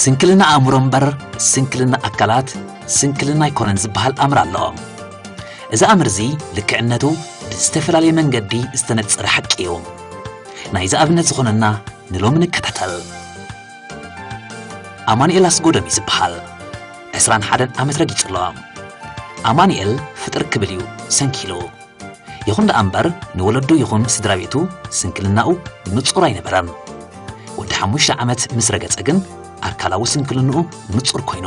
ስንክልና ኣእምሮ እምበር ስንክልና ኣካላት ስንክልና ኣይኮነን ዝበሃል ኣምር ኣሎ። እዚ ኣምር እዚ ልክዕነቱ ብዝተፈላለየ መንገዲ ዝተነጸረ ሓቂ እዩ። ናይዚ ኣብነት ዝኾነና ንሎሚ ንከታተል። ኣማኑኤል ኣስጎዶም እዩ ዝበሃል። ዕስራን ሓደን ዓመት ረጊጹ ኣሎ። ኣማኑኤል ፍጥር ክብል እዩ ሰንኪሉ። ይኹን ደኣ እምበር ንወለዱ ይኹን ስድራ ቤቱ ስንክልናኡ ንጹር ኣይነበረን። ወዲ ሓሙሽተ ዓመት ምስ ረገጸ ግን ኣካላዊ ስንክልንኡ ንጹር ኮይኑ።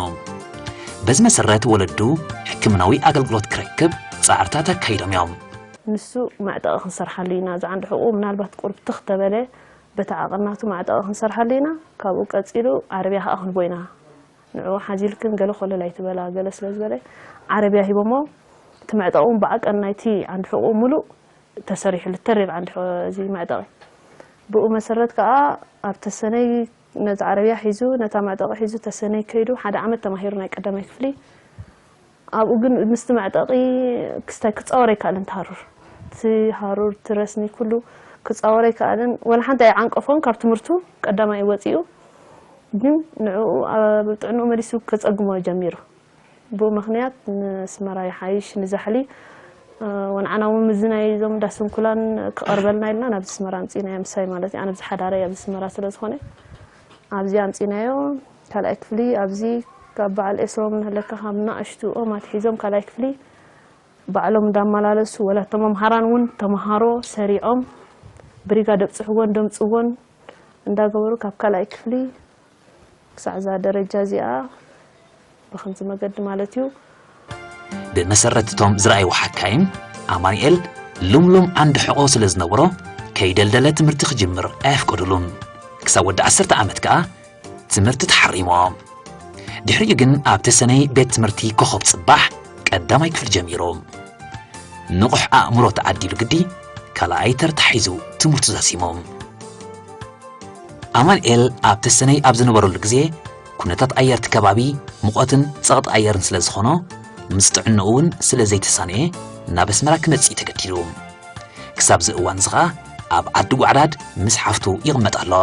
በዚ መሰረት ወለዱ ሕክምናዊ ኣገልግሎት ክረክብ ጻዕርታት ኣካይዶም እዮም። ንሱ መዕጠቒ ክንሰርሓሉ ኢና፣ ዝዓንዲ ሕቑኡ ምናልባት ቁርብ ትኽ ተበለ በቲ ዓቐናቱ መዕጠቒ ክንሰርሓሉ ኢና። ካብኡ ቀጺሉ ዓረብያ ከኣ ክንቦ ኢና። ንዕኡ ሓዚልክን ገለ ኮለል ኣይትበላ፣ ገለ ስለ ዝበለ ዓረብያ ሂቦሞ፣ እቲ መዕጠቒ እውን ብዓቀን ናይቲ ዓንዲ ሕቑኡ ሙሉእ ተሰሪሕሉ፣ ተሪር ዓንዲ ሕቑ እዚ መዕጠቒ። ብኡ መሰረት ከኣ ኣብ ተሰነይ ነዚ ዓረብያ ሒዙ፣ ነታ መዕጠቒ ሒዙ ተሰነይ ከይዱ፣ ሓደ ዓመት ተማሂሩ ናይ ቀዳማይ ክፍሊ። ኣብኡ ግን ምስቲ መዕጠቒ ክስታይ ክጻወር ኣይከኣልን፣ እቲ ሃሩር። እቲ ሃሩር፣ እቲ ረስኒ ኩሉ ክጻወር ኣይከኣልን። ወላ ሓንቲ ኣይዓንቀፎን ካብ ትምህርቱ ቀዳማይ ወጺኡ። ግን ንዕኡ ኣብ ጥዕንኡ መሊሱ ከጸግሞ ጀሚሩ። ብኡ ምኽንያት ንስመራ ይሓይሽ፣ ንዛሕሊ፣ እ፣ ወንዓና እውን ምስዚ ናይ እዞም ዳስንኩላን ክቐርበልና ኢልና ናብዚ ስመራ ኣምጺእናዮ፣ ምሳይ ማለት እዩ። ኣነ ኣብዚ ሓዳረይ ኣብዚ ስመራ ስለ ዝኾነ ኣብዚ ኣምጺእናዮ። ካልኣይ ክፍሊ ኣብዚ ካብ በዓል ኤስሮም ንህለካ ካብ ንኣሽቱኦም ኣትሒዞም ካልኣይ ክፍሊ ባዕሎም እንዳመላለሱ፣ ወላ እቶም መምሃራን እውን ተምሃሮ ሰሪዖም ብሪጋ ደብጽሕዎን ደምጽዎን እንዳገበሩ ካብ ካልኣይ ክፍሊ ክሳዕ እዛ ደረጃ እዚኣ ብኸምዚ መገዲ ማለት እዩ። ብመሰረት እቶም ዝረኣይዎ ሓካይም፣ ኣማኑኤል ልምሉም ዓንዲ ሕቖ ስለ ዝነበሮ፣ ከይደልደለ ትምህርቲ ክጅምር ኣየፍቀዱሉን። ክሳብ ወዲ ዓሰርተ ዓመት ከኣ ትምህርቲ ተሓሪሞ። ድሕሪኡ ግን ኣብ ተሰነይ ቤት ትምህርቲ ኮኸብ ጽባሕ ቀዳማይ ክፍሊ ጀሚሩ። ንቑሕ ኣእምሮ ተዓዲሉ ግዲ ካልኣይ ተርታ ሒዙ ትምህርቱ ዛሲሙ። ኣማኑኤል ኣብ ተሰነይ ኣብ ዝነበረሉ ግዜ፣ ኩነታት ኣየር እቲ ከባቢ ሙቐትን ጸቕጢ ኣየርን ስለ ዝኾኖ፣ ምስ ጥዕንኡ እውን ስለ ዘይተሳነየ፣ ናብ ኣስመራ ክመጽእ እዩ ተገዲዱ። ክሳብ እዚ እዋን እዚ ኸኣ ኣብ ዓዲ ጓዕዳድ ምስ ሓፍቱ ይቕመጥ ኣሎ።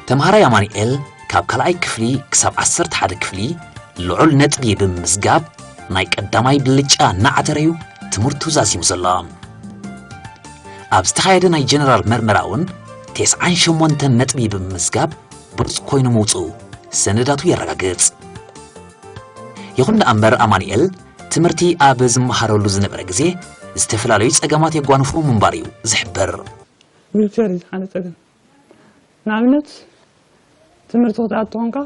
ተምሃራይ ኣማኑኤል ካብ ካልኣይ ክፍሊ ክሳብ ዓሰርተ ሓደ ክፍሊ ልዑል ነጥቢ ብምምዝጋብ ናይ ቀዳማይ ብልጫ እናዓተረ እዩ ትምህርቱ ዛዚሙ ዘሎ። ኣብ ዝተኻየደ ናይ ጀነራል መርመራ እውን ተስዓን ሸሞንተን ነጥቢ ብምምዝጋብ ብሉጽ ኮይኑ ምውጽኡ ሰነዳቱ የረጋግጽ። ይኹን ደኣ እምበር ኣማኑኤል ትምህርቲ ኣብ ዝመሃረሉ ዝነበረ ግዜ ዝተፈላለዩ ጸገማት የጓንፎ ምንባር እዩ ዝሕብር። ዊልቸር እዩ ሓደ ጸገም። ንኣብነት ትምህርቲ ክትኣቱ ኮንካ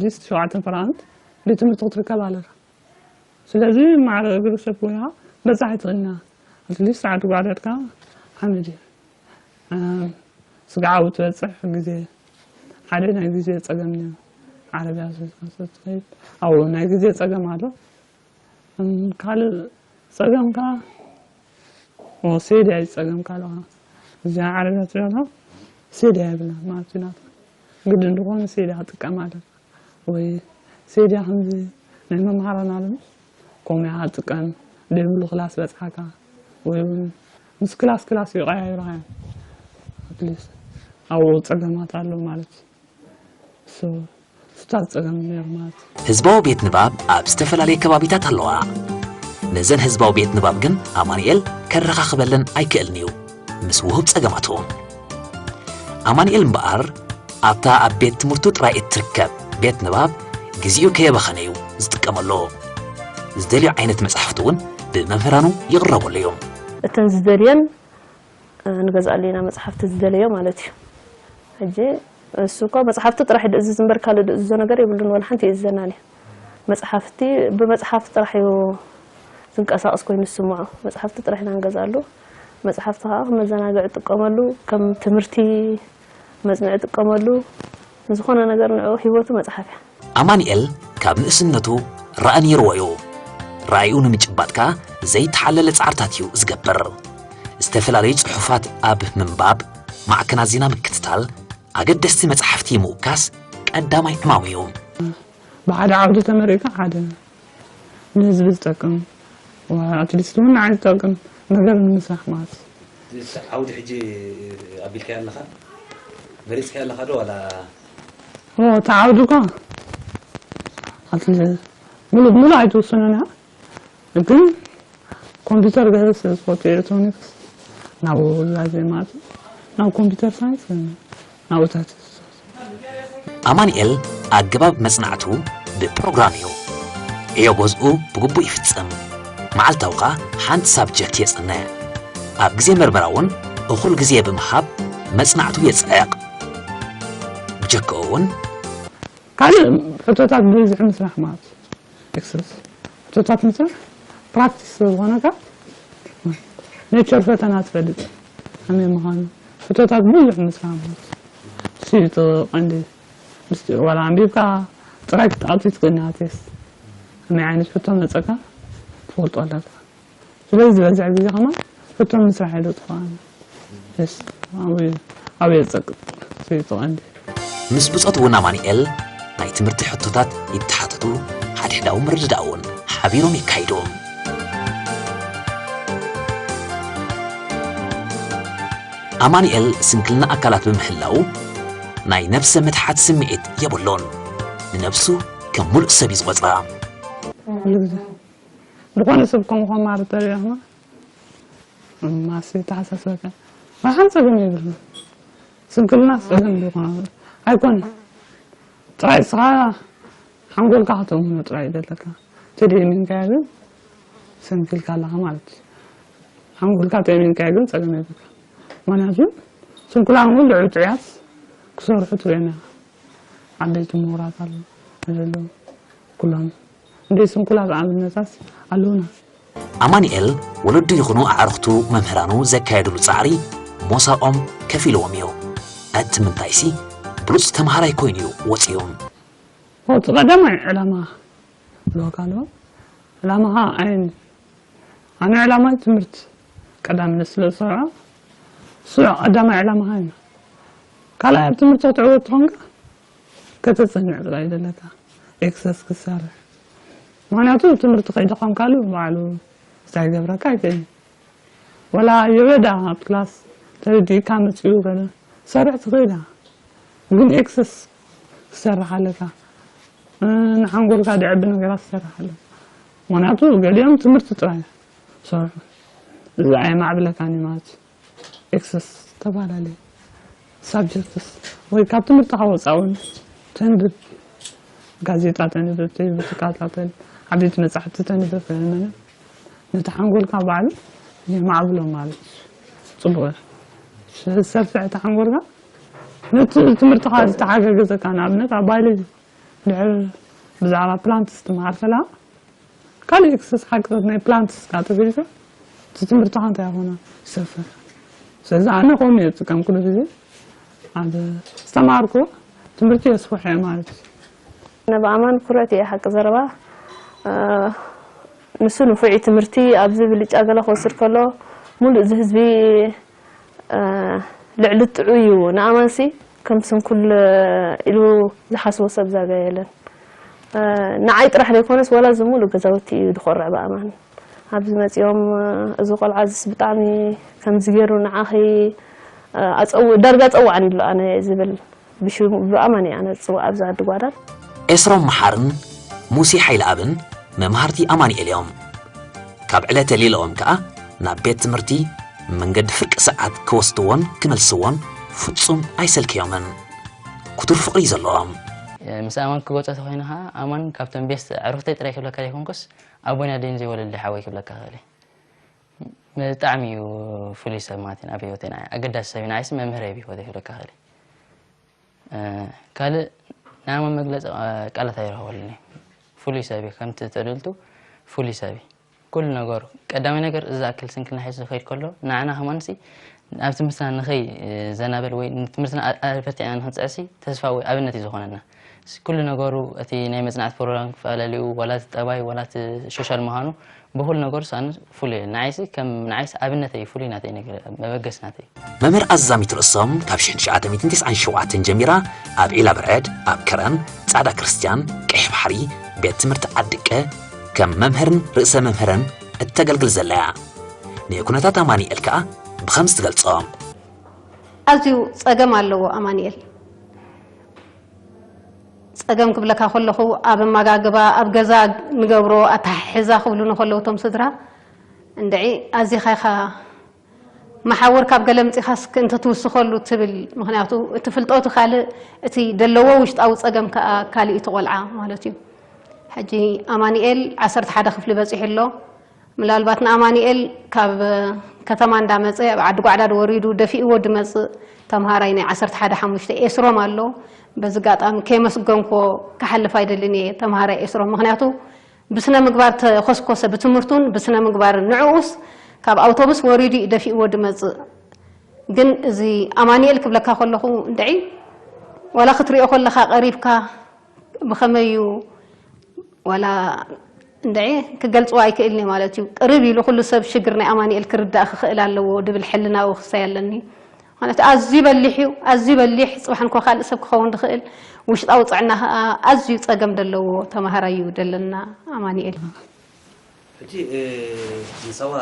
ሊስት ሸውዓተ ፐርሰንት ቤት ትምህርቲ ክትርከብ ኣለካ። ስለዚ ማዕረ እግሪ ሰብ ኮይንካ በጻሒ ትኽእልና። ኣትሊስት ዓዲ ጓዕዳድካ ሓመድ እዩ። እ፣ ስግዓዊ ትበጽሕ ግዜ ሓደ ናይ ግዜ ጸገም እዩ። ዓረብያ ስለ ትኸይድ ኣብኡ ናይ ግዜ ጸገም ኣሎ። እም፣ ካልእ ጸገም ከኣ፣ ኦ፣ ሴድያ እዩ ጸገም ካልእ ከኣ። እዚኣ ዓረብያ ትብላ ሴድያ የብላን ማለት እዩ ናታ። ግድን ዝኾነ ሴድያ ክጥቀም ኣለካ። ወይ ሴድያ ከምዚ ናይ መምሃራን ኣለምስ ከምኡ እያ ጥቀም፣ ደይብሉ ክላስ በጽሓካ። ወይ እውን ምስ ክላስ ክላስ ይቐያይራ እያ። ኣትሊስት ኣብኡ ጸገማት ኣሎ ማለት እዩ። እሱ፣ እሱ ጸገም ነይሩ ማለት እዩ። ህዝባዊ ቤት ንባብ ኣብ ዝተፈላለየ ከባቢታት ኣለዋ። ነዘን ህዝባዊ ቤት ንባብ ግን ኣማኑኤል ከረኻኽበለን ኣይክእልን እዩ፣ ምስ ውሁብ ጸገማቱ። ኣማኑኤል እምበኣር፣ ኣብታ ኣብ ቤት ትምህርቱ ጥራይ እትርከብ ቤት ንባብ ግዜኡ ከየባኸነ እዩ ዝጥቀመሉ። ዝደልዮ ዓይነት መጻሕፍቲ እውን ብመምህራኑ ይቕረበሉ እዩ። እተን ዝደልየን እ፣ ንገዝኣሉ ኢና መጽሓፍቲ ዝደለዮ ማለት እዩ። ሕጂ እሱ እኮ መጽሓፍቲ ጥራሕ እዩ ዝእዝዝ እምበር ካልእ ዝእዝዞ ነገር የብሉን፣ ወላ ሓንቲ ይእዝዘናን እዩ። መጽሓፍቲ፣ ብመጽሓፍቲ ጥራሕ እዩ ዝንቀሳቐስ ኮይኑ ዝስምዖ። መጽሓፍቲ ጥራሕ ኢና ንገዝኣሉ። መጽሓፍቲ ከኣ ከም መዘናግዒ ይጥቀመሉ፣ ከም ትምህርቲ መጽንዒ ይጥቀመሉ። ንዝኾነ ነገር ንዕኡ ህይወቱ መጽሓፍ እያ። ኣማኑኤል ካብ ንእስነቱ ራኢ ነይርዎ እዩ። ራኢኡ ንምጭባጥ ከኣ ዘይተሓለለ ጻዕርታት እዩ ዝገብር። ዝተፈላለዩ ጽሑፋት ኣብ ምንባብ፣ ማዕከናት ዜና ምክትታል፣ ኣገደስቲ መጻሕፍቲ ምውካስ ቀዳማይ ዕማሙ እዩ። ብሓደ ዓውዲ ተመሪቕካ ሓደ ንህዝቢ ዝጠቅም፣ ዋ፣ ኣትሊስት እውን ንዓይ ዝጠቅም ነገር ንምስራሕ ማለት እዩ። ዓውዲ ሕጂ ኣቢልካዮ ኣለኻ? መሪጽካዮ ኣለኻ ዶ ዋላ? ኦ፣ እቲ ዓውዲ እኳ ኣቲ ሙሉእ ብሙሉእ ኣይትውስኖን እያ። ግን ኮምፒውተር ገለ ስለ ዝፈቱ ኤሌክትሮኒክስ ናብኡ ዛዜ ማለት ናብ ኮምፒውተር ሳይንስ ናብኡ ታትስ። ኣማኑኤል ኣገባብ መጽናዕቱ ብፕሮግራም እዩ። ዕዮ ገዝኡ ብግቡእ ይፍጽም። መዓልታዊ ኸኣ ሓንቲ ሳብጀክት የጽንዕ። ኣብ ግዜ መርመራ እውን እኹል ግዜ ብምሃብ መጽናዕቱ የጽዕቕ። ብጀክኡ እውን ካልእ ሕቶታት ብብዝሒ ምስራሕ ማለት እዩ። ኤክሰስ ሕቶታት ምስራሕ ፕራክቲስ ስለ ዝኾነካ ኔቸር ፈተና ትፈልጥ ከመይ ምዃኑ ሕቶታት ብዙሕ ምስራሕ ማለት እዩ። እሱ እዩ እቲ ቀንዲ ምስጢሩ። ዋላ ኣንቢብካ ጥራይ ክትኣቱ ትኽእል ኢኻ ቴስት። ከመይ ዓይነት ሕቶ መጸካ ትፈልጦ ኣለካ። ስለዚ ዝበዝሕ ግዜ ከማን ሕቶ ምስራሕ ኢሉ ትኸውን። የስ ኣብኡ ኣብኡ የጸቅጥ። እሱ እዩ እቲ ቀንዲ። ምስ ብጾት እውን ኣማኑኤል ናይ ትምህርቲ ሕቶታት ይተሓተቱ፣ ሓድሕዳዊ ምርድዳእ እውን ሓቢሮም የካይዱ። ኣማኑኤል ስንክልና ኣካላት ብምሕላው ናይ ነብሰ ምትሓት ስምዒት የብሉን። ንነብሱ ከም ሙሉእ ሰብ እዩ ዝቖጽራ። ኩሉ ግዜ ዝኾነ ሰብ ከም ኮማር ተሪእኻ ማስ ይተሓሳስበካ። መሓን ጸገም የብሉን። ስንክልና ጸገም ዝኾነ ኣይኮነ። ጥራይ እስኻ ሓንጎልካ ከተእምኖ ጥራይ ይደለካ። ተደይሚንካዮ ግን ሰንኪልካ ኣለኻ ማለት እዩ። ሓንጎልካ ተእሚንካዮ ግን ጸገም የብልካ። ምክንያቱ ስንኩላን እውን ልዑል ጥዑያት ክሰርሑ ትርእየና ኢኻ። ዓበይቲ ምሁራት ኣለዉ፣ ዘለዉ ኩሎም እንደ ስንኩላት ኣብነታት ኣለዉና። ኣማኑኤል ወለዱ ይኹኑ ኣዕሩኽቱ መምህራኑ ዘካየዱሉ ጻዕሪ ሞሳኦም ከፊልዎም እዩ። እቲ ምንታይሲ ብሉጽ ተምሃራይ ኮይኑ እዩ ወጺኡ። እቲ ቀዳማይ ዕላማ ብሎካ ኣሎ። ዕላማኻ ኣየን እዩ? ኣነ ዕላማይ ትምህርቲ ቀዳምነት ስለ ዝሰርዖ ስዑ ቀዳማይ ዕላማኻ እዩ። ካልኣይ ኣብ ትምህርቲ ክትዕወት ትኾንካ ከተጽንዕ ጥራይ ዘለካ ኤክሰስ ክትሰርሕ። ምክንያቱ ትምህርቲ ከይደኸምካሉ ባዕሉ እንታይ ይገብረካ ኣይክእልን። ወላ የበዳ ኣብ ክላስ ተረዲእካ መጺኡ ገለ ሰርሕ ትኽእል ኢኻ። ግን ኤክሰስ ክሰርሕ ኣለካ። ንሓንጎልካ ደዕቢ ነገራት ክሰርሕ ኣለካ። ምክንያቱ ገሊኦም ትምህርቲ ጥራይ ሰርሑ። እዚ ኣየማዕብለካን እዩ ማለት እዩ። ኤክሰስ ተፈላለየ ሳብጀክትስ ወይ ካብ ትምህርትኻ ወፃእ እውን ተንብብ። ጋዜጣ ተንብብ፣ ቴሌቪ ትከታተል፣ ዓበይቲ መፃሕፍቲ ተንብብ ከለመለ ነቲ ሓንጎልካ ባዕሉ የማዕብሎ ማለት እዩ። ፅቡቅ ሰፊሕ እቲ ሓንጎልካ ነቲ ትምህርትኻ ዝተሓጋገዘካ ንኣብነት ኣብ ባዮሎጂ ድሕር ብዛዕባ ፕላንትስ ትመሃር ከለካ ካልእ ኤክሰስ ሓቅታት ናይ ፕላንትስ ካብ ተገይሩ እቲ ትምህርትኻ እንታይ ይኾነ ይሰፍር። ስለዚ ኣነ ከምኡ እየ ዝጥቀም ኩሉ ግዜ ኣብ ዝተማሃርኩ ትምህርቲ የስፍሖ እየ ማለት እዩ። ነብኣማን ኩረት እየ ሓቂ ዘረባ ንሱ ንፉዕ ትምህርቲ ኣብዚ ብልጫ ገለ ክወስድ ከሎ ሙሉእ እዚ ህዝቢ ልዕሊ ጥዑይ እዩ ንኣማንሲ ከም ስንኩል ኢሉ ዝሓስቦ ሰብ ዛጋ የለን። ንዓይ ጥራሕ ዘይኮነስ ዋላ እዚ ሙሉእ ገዛውቲ እዩ ዝኮርዕ ብኣማን ኣብዚ መፂኦም እዚ ቆልዓ እዚስ ብጣዕሚ ከምዚ ገይሩ ንዓኺ ዳርጋ ፀዋዕኒ ኣሎ ኣነ ዝብል ብሽሙ ብኣማን እየ ኣነ ዝፅዋዕ ኣብዚ ዓዲ ጓዳን። ኤስሮም መሓርን ሙሴ ሓይለኣብን መምሃርቲ ኣማኑኤል እዮም። ካብ ዕለተ ሌላኦም ከኣ ናብ ቤት ትምህርቲ መንገዲ ፍርቂ ሰዓት ክወስድዎን ክመልስዎን ፍጹም ኣይሰልከዮምን። ክቱር ፍቕሪ እዩ ዘለዎም። ምስ ኣማን ክገጾ ተኾይኑ ኸዓ ኣማን ካብቶም ቤስት ኣዕሩኽተይ ጥራይ ክብለካ ዘይኮንኩስ ኣቦይን ኣደይን ዘይወለዱለይ ሓወይ ክብለካ እኽእል እየ። ብጣዕሚ እዩ ፍሉይ ሰብ ማለት እዩ ኣብ ህይወተይ ንዓይ ኣገዳሲ ሰብ እዩ ንዓይስ መምህረይ ኣብ ህይወተይ ክብለካ እኽእል እየ። ካልእ ንኣማን መግለፂ ቃላት ኣይረኽበሉን እየ። ፍሉይ ሰብ እዩ ከምቲ ትዕድልቱ ፍሉይ ሰብ እዩ። ኩሉ ነገሩ ቀዳማይ ነገር እዚ ዝኣክል ስንክልና ሒዙ ዝኸይድ ከሎ ንዓና ከማንሲ ኣብ ትምህርትና ንኸይ ዘናበል ወይ ትምህርትና ኣበርቲዕና ንክንፅዕሲ ተስፋ ወይ ኣብነት እዩ ዝኾነና። ኩሉ ነገሩ እቲ ናይ መፅናዕቲ ፕሮግራም ክፈላለዩ ዋላ እቲ ጠባይ ዋላ እቲ ሾሻል ምዃኑ ብኹሉ ነገሩ ሳኑ ፍሉይ እዩ። ንዓይሲ ከም ንዓይሲ ኣብነተይ ፍሉይ ናተይ ነገር መበገሲ ናተይ። መምህር ኣዛሚት ርእሶም ካብ ሽሕን ትሽዓተ ሚእትን ተስዓን ሸውዓተን ጀሚራ ኣብ ዒላ በረድ፣ ኣብ ከረን፣ ጻዕዳ ክርስትያን፣ ቀይሕ ባሕሪ፣ ቤት ትምህርቲ ዓዲቀ ከም መምህርን ርእሰ መምህርን እተገልግል ዘላ እያ። ንኩነታት ኣማኒኤል ከኣ ብኸምዚ ትገልጾ። ኣዝዩ ጸገም ኣለዎ ኣማኒኤል። ጸገም ክብለካ ከለኹ ኣብ ኣመጋግባ፣ ኣብ ገዛ ንገብሮ ኣተሓሕዛ ክብሉኒ ከለዉ እቶም ስድራ፣ እንድዒ ኣዚኻ ኢኻ መሓውር ካብ ገለ ኣምጺኻስ እንተትውስኸሉ ትብል። ምኽንያቱ እቲ ፍልጠቱ ካልእ፣ እቲ ደለዎ ውሽጣዊ ጸገም ከኣ ካልእ እቲ ቆልዓ ማለት እዩ። ሕጂ ኣማኒኤል ዓሰርተ ሓደ ክፍሊ በጺሑ ኣሎ። ምናልባት ንኣማኒኤል ካብ ከተማ እንዳመጸ ኣብ ዓዲ ጓዕዳድ ወሪዱ ደፊእዎ ድመጽእ ተምሃራይ ናይ ዓሰርተ ሓደ ሓሙሽተ ኤስሮም ኣሎ። በዚ ኣጋጣሚ ከየመስገንኮ ክሓልፍ ኣይደልን እየ ተምሃራይ ኤስሮም። ምኽንያቱ ብስነ ምግባር ተኾስኮሰ ብትምህርቱን ብስነ ምግባርን። ንዕኡስ ካብ ኣውቶቡስ ወሪዱ እዩ ደፊእዎ ድመጽእ። ግን እዚ ኣማኒኤል ክብለካ ከለኹ እንድዒ ዋላ ክትሪኦ ከለኻ ቀሪብካ ብኸመይ እዩ ዋላ እንድዒ ክገልጽዎ ኣይክእልን እየ ማለት እዩ። ቅርብ ኢሉ ኩሉ ሰብ ሽግር ናይ ኣማኒኤል ክርዳእ ክኽእል ኣለዎ ድብል ሕልናዊ ክሳይ ኣለኒ። ማለት ኣዝዩ በሊሕ እዩ፣ ኣዝዩ በሊሕ፣ ጽባሕ እንኮ ካልእ ሰብ ክኸውን ዝኽእል፣ ውሽጣዊ ጥዕና ከኣ ኣዝዩ ጸገም ዘለዎ ተማሃራይ እዩ ደለና ኣማኒኤል። ሕጂ ንሳዋ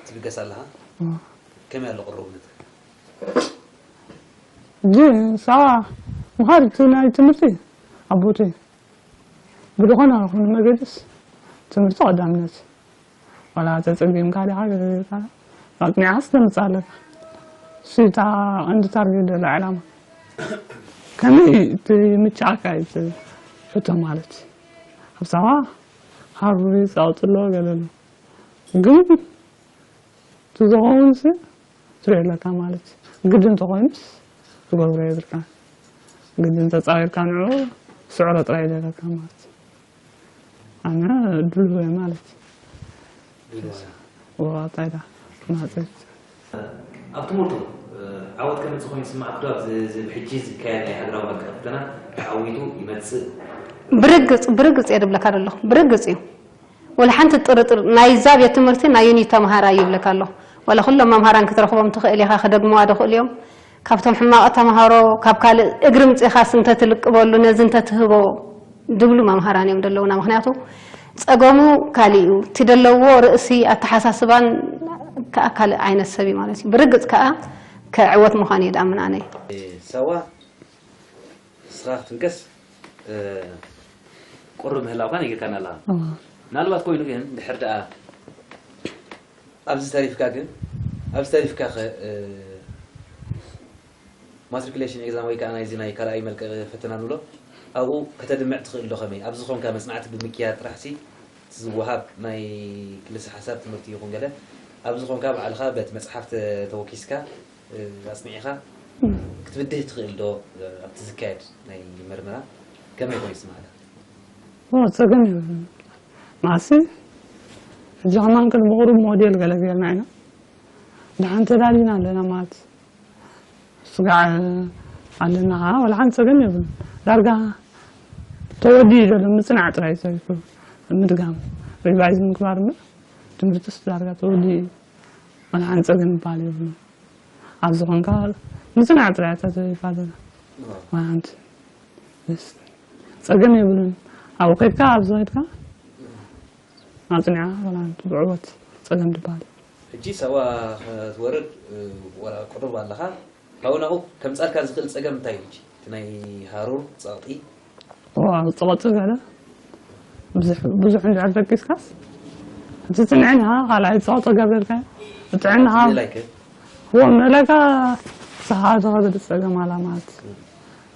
ትብገስ ኣለኻ፣ ከመይ ኣሎ ቅርቡነት? ግን ሳዋ ምኻድ እቲ ናይ ትምህርቲ ኣቦቲ ብዝኾነ ይኹን መገድስ ትምህርቲ ቀዳምነት። ዋላ ተጸጊምካ ዲኻ ገለ ጌርካ ኣጽኒዕካስ ተምጽእ ኣለካ። እሱ እዩ እታ ቀንዲ ታርጌት ደላ ዕላማ። ከመይ እቲ ምችኣካ እዩ እቲ ሕቶ ማለት። ኣብ ሳዋ ሃሩሪ ጸቕጢ ኣለዎ ገለ ኣሎ። ግን እቲ ዝኸውን ሲ ትሪኦ ኣለካ ማለት እዩ። ግድን እንተኾይኑስ ትገብሮ የብልካ። ግድን ተጻዊርካ ንዕኡ ስዕሮ ጥራይ እዩ ዘለካ ማለት እዩ። ኣነ ድልው እየ ማለት እዩ። ወራታይ ዳ ናጽት ኣብ ትምህርቱ ዓወት ከምጽእ ኮይኑ ይስምዓካ ዶ? ኣብዚ እዚ ብሕጂ ዝካየድ ናይ ሃገራዊ መልክዕ ፈተና ተዓዊቱ ይመጽእ? ብርግጽ ብርግጽ እየ ድብለካ ደለኹ። ብርግጽ እዩ። ወላ ሓንቲ ጥርጥር ናይዛ ቤት ትምህርቲ ናይ ዩኒት ተምሃራይ ይብለካ ኣለኹ። ወላ ኩሎም መምሃራን ክትረኽቦም ትኽእል ኢኻ፣ ክደግምዋ ድኽእሉ እዮም። ካብቶም ሕማቕ ተምሃሮ፣ ካብ ካልእ እግሪ ምጺኻስ እንተትልቅበሉ፣ ነዚ እንተትህቦ ድብሉ መምሃራን እዮም ደለውና። ምኽንያቱ ጸገሙ ካልእ እዩ። እቲ ደለዎ ርእሲ ኣተሓሳስባን ከኣ ካልእ ዓይነት ሰብ እዩ ማለት እዩ። ብርግጽ ከኣ ክዕወት ምዃኑ እየ ድኣምን ኣነ። ሳዋ ንስኻ ክትብገስ ቅሩብ ምህላውካ ነጊርካና ኣለኻ። ምናልባት ኮይኑ ግን ድሕር ደኣ ኣብዚ ተሪፍካ ግን ኣብዚ ተሪፍካ ኸ ማትሪኩሌሽን ኤግዛም ወይ ከዓ ናይዚ ናይ ካልኣይ መልቀቂ ፈተና ንብሎ ኣብኡ ከተድምዕ ትኽእል ዶ? ከመይ ኣብዚ ኾንካ መፅናዕቲ ብምክያድ ጥራሕ ሲ እቲ ዝወሃብ ናይ ክልሰ ሓሳብ ትምህርቲ ይኹን ገለ ኣብዚ ኾንካ ባዕልኻ በቲ መፅሓፍ ተ- ተወኪስካ ኣፅኒዕኻ ክትብድህ ትኽእል ዶ? ኣብቲ ዝካየድ ናይ መርመራ ከመይ ኮይኑ ይስማዕካ? ጸገም የብሉን። ማሲ ሕጂ ከማን ቅድሚ ቁሩብ ሞዴል ገለ ጌርና ኢና። ደሓን ተዳሊና ኣለና ማለት ስጋዕ ኣለና ከዓ ወላ ሓንቲ ጸገም የብሉን። ዳርጋ ተወዲኡ ዘሎ ምጽናዕ ጥራይ እዩ ተሪፉ። ምድጋም ሪቫይዝ ምግባር እምበር ትምህርትስ ዳርጋ ተወዲኡ እዩ። ወላ ሓንቲ ጸገም ይበሃል የብሉን። ኣብዚ ኾንካ ምጽናዕ ጥራይ እያ ተሪፋ ዘላ። ወላ ሓንቲ ጸገም የብሉን። ኣብኡ ከድካ ኣብዚ ከድካ ኣጽኒዓ ወላ ሓንቲ ብዕወት ጸገም ድበሃል። ሕጂ ሳዋ ክትወርድ ወላ ቅሩብ ኣለኻ። ካብኡ ናብኡ ከምጻልካ ዝኽእል ጸገም እንታይ እዩ? ሕጂ እቲ ናይ ሃሩር ጸቕጢ ዋው ጸቕጢ ገለ ብዙሕ ብዙሕ እንድሕር ደቂስካስ እቲ ጽንዕን ኢኻ ካልኣይ ጸቕጢ ገብረልካ ጥዕና ሌላይከ هو ملكة صحة غدر السلام على مات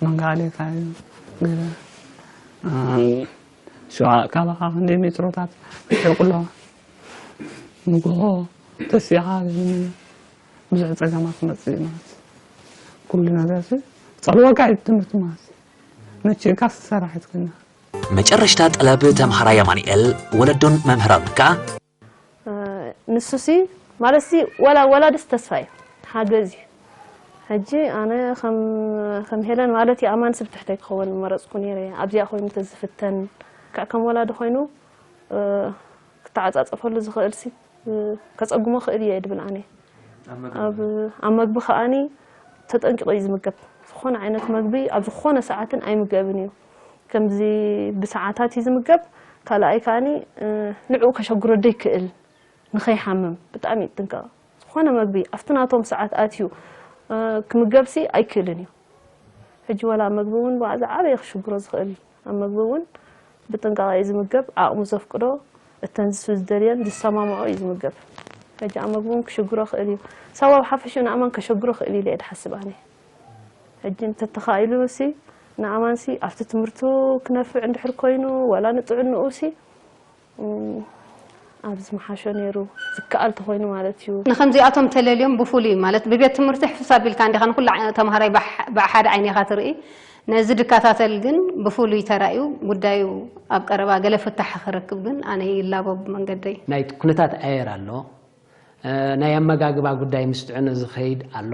من قال لك هاي قال شو كابا خاخ ندي متروتات يقول له نقول تسيا هذا ብዙሕ ጸገማት ክመጽእ እዩ ማለት ኩሉ ነገር ጸልወካ እዩ ትምህርቲ ማለት መቸካ ሰራሒት ኮይና መጨረሽታ ጠለብ ተምሃራይ ኣማኑኤል ወለዱን መምህራኑን ከኣ ንሱሲ ማለትሲ ወላ ወላድስ ተስፋ እዩ ሓገዝ እዩ ሕጂ ኣነ ከም ከም ሄለን ማለት እዩ ኣማን ስብ ትሕተይ ክኸውን መረጽኩ ነይረ ኣብዚኣ ኮይኑ ተዝፍተን ክዕ ከም ወላዲ ኮይኑ ክተዓጻጸፈሉ ዝኽእል ሲ ከጸግሞ ክእል እየ ድብል ኣነ ኣብ ኣብ መግቢ ከኣኒ ተጠንቂቑ እዩ ዝምገብ ዝኾነ ዓይነት መግቢ ኣብ ዝኾነ ሰዓትን ኣይምገብን እዩ ከምዚ ብሰዓታት እዩ ዝምገብ ካልኣይ ከኣኒ ንዕኡ ከሸግሮ ዶ ይክእል ንኸይሓምም ብጣዕሚ ይጥንቀቕ። ዝኾነ መግቢ ኣብቲ ናቶም ሰዓት ኣትዩ ክምገብሲ ኣይክእልን እዩ። ሕጂ ወላ ኣብ መግቢ እውን ብኣዛ ዓበየ ክሽግሮ ዝኽእል እዩ። ኣብ መግቢ እውን ብጥንቃቐ እዩ ዝምገብ። ዓቕሙ ዘፍቅዶ እተን ዝደልየን ዝሰማምዖ እዩ ዝምገብ። ሕጂ ኣብ መግቢ እውን ክሽግሮ ክእል እዩ። ሳዋ ብሓፈሽኡ ንኣማን ከሸግሮ ክእል ኢለ እየ ድሓስብ ኣነ። ሕጂ እንተተኻኢሉ ሲ ንኣማን ሲ ኣብቲ ትምህርቱ ክነፍዕ እንድሕር ኮይኑ ወላ ንጥዕንኡ ሲ ኣብ ዝመሓሾ ነይሩ ዝከኣል ተኾይኑ ማለት እዩ። ንከምዚኣቶም ተለልዮም ብፍሉይ ማለት ብቤት ትምህርቲ ሕፍስ ኣቢልካ እንዲኻ ንኩሉ ተምሃራይ ብሓደ ዓይኒ ኢኻ ትርኢ። ነዚ ድከታተል ግን ብፍሉይ ተራእዩ ጉዳዩ ኣብ ቀረባ ገለ ፍታሕ ክረክብ ግን ኣነ ይላቦ ብመንገደይ። ናይ ኩነታት ኣየር ኣሎ፣ ናይ ኣመጋግባ ጉዳይ ምስ ጥዕና ዝኸይድ ኣሎ።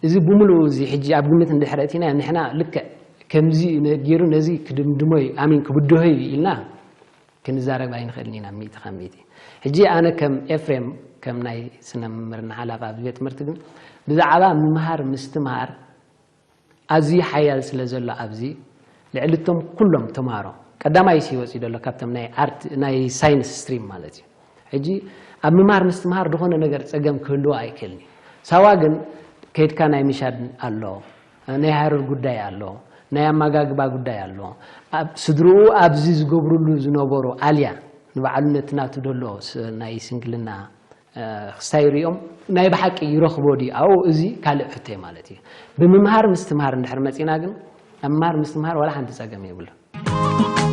እዚ ብምሉኡ እዚ ሕጂ ኣብ ግምት እንድሕር እቲና ንሕና ልክዕ ከምዚ ገይሩ ነዚ ክድምድሞ እዩ ኣሚን ክብድሆ እዩ ኢልና ክንዛረብ ኣይንኽእልን ኢና ሚእቲ ካብ ሚእቲ። ሕጂ ኣነ ከም ኤፍሬም ከም ናይ ስነ ምምርና ሓላፍ ኣብዚ ቤት ትምህርቲ ግን ብዛዕባ ምምሃር ምስትምሃር ኣዝዩ ሓያል ስለ ዘሎ ኣብዚ ልዕሊ እቶም ኩሎም ተምሃሮ ቀዳማይ ሲ ወፂኡ ዘሎ ካብቶም ናይ ኣርት ናይ ሳይንስ ስትሪም ማለት እዩ። ሕጂ ኣብ ምምሃር ምስትምሃር ዝኾነ ነገር ፀገም ክህልዎ ኣይክእልን እዩ። ሳዋ ግን ከይድካ ናይ ምሻድ ኣሎ፣ ናይ ሃረር ጉዳይ ኣሎ፣ ናይ ኣመጋግባ ጉዳይ ኣሎ። ኣብ ስድርኡ ኣብዚ ዝገብርሉ ዝነበሩ ኣልያ ንባዕሉ ነቲ ናቱ ደሎ ናይ ስንግልና ክስታይ ሪኦም ናይ ብሓቂ ይረኽቦ ድዩ ኣብኡ? እዚ ካልእ ሕቶ እዩ ማለት እዩ። ብምምሃር ምስትምሃር እንድሕር መፂና ግን ኣብ ምምሃር ምስትምሃር ዋላ ሓንቲ ፀገም የብሉን።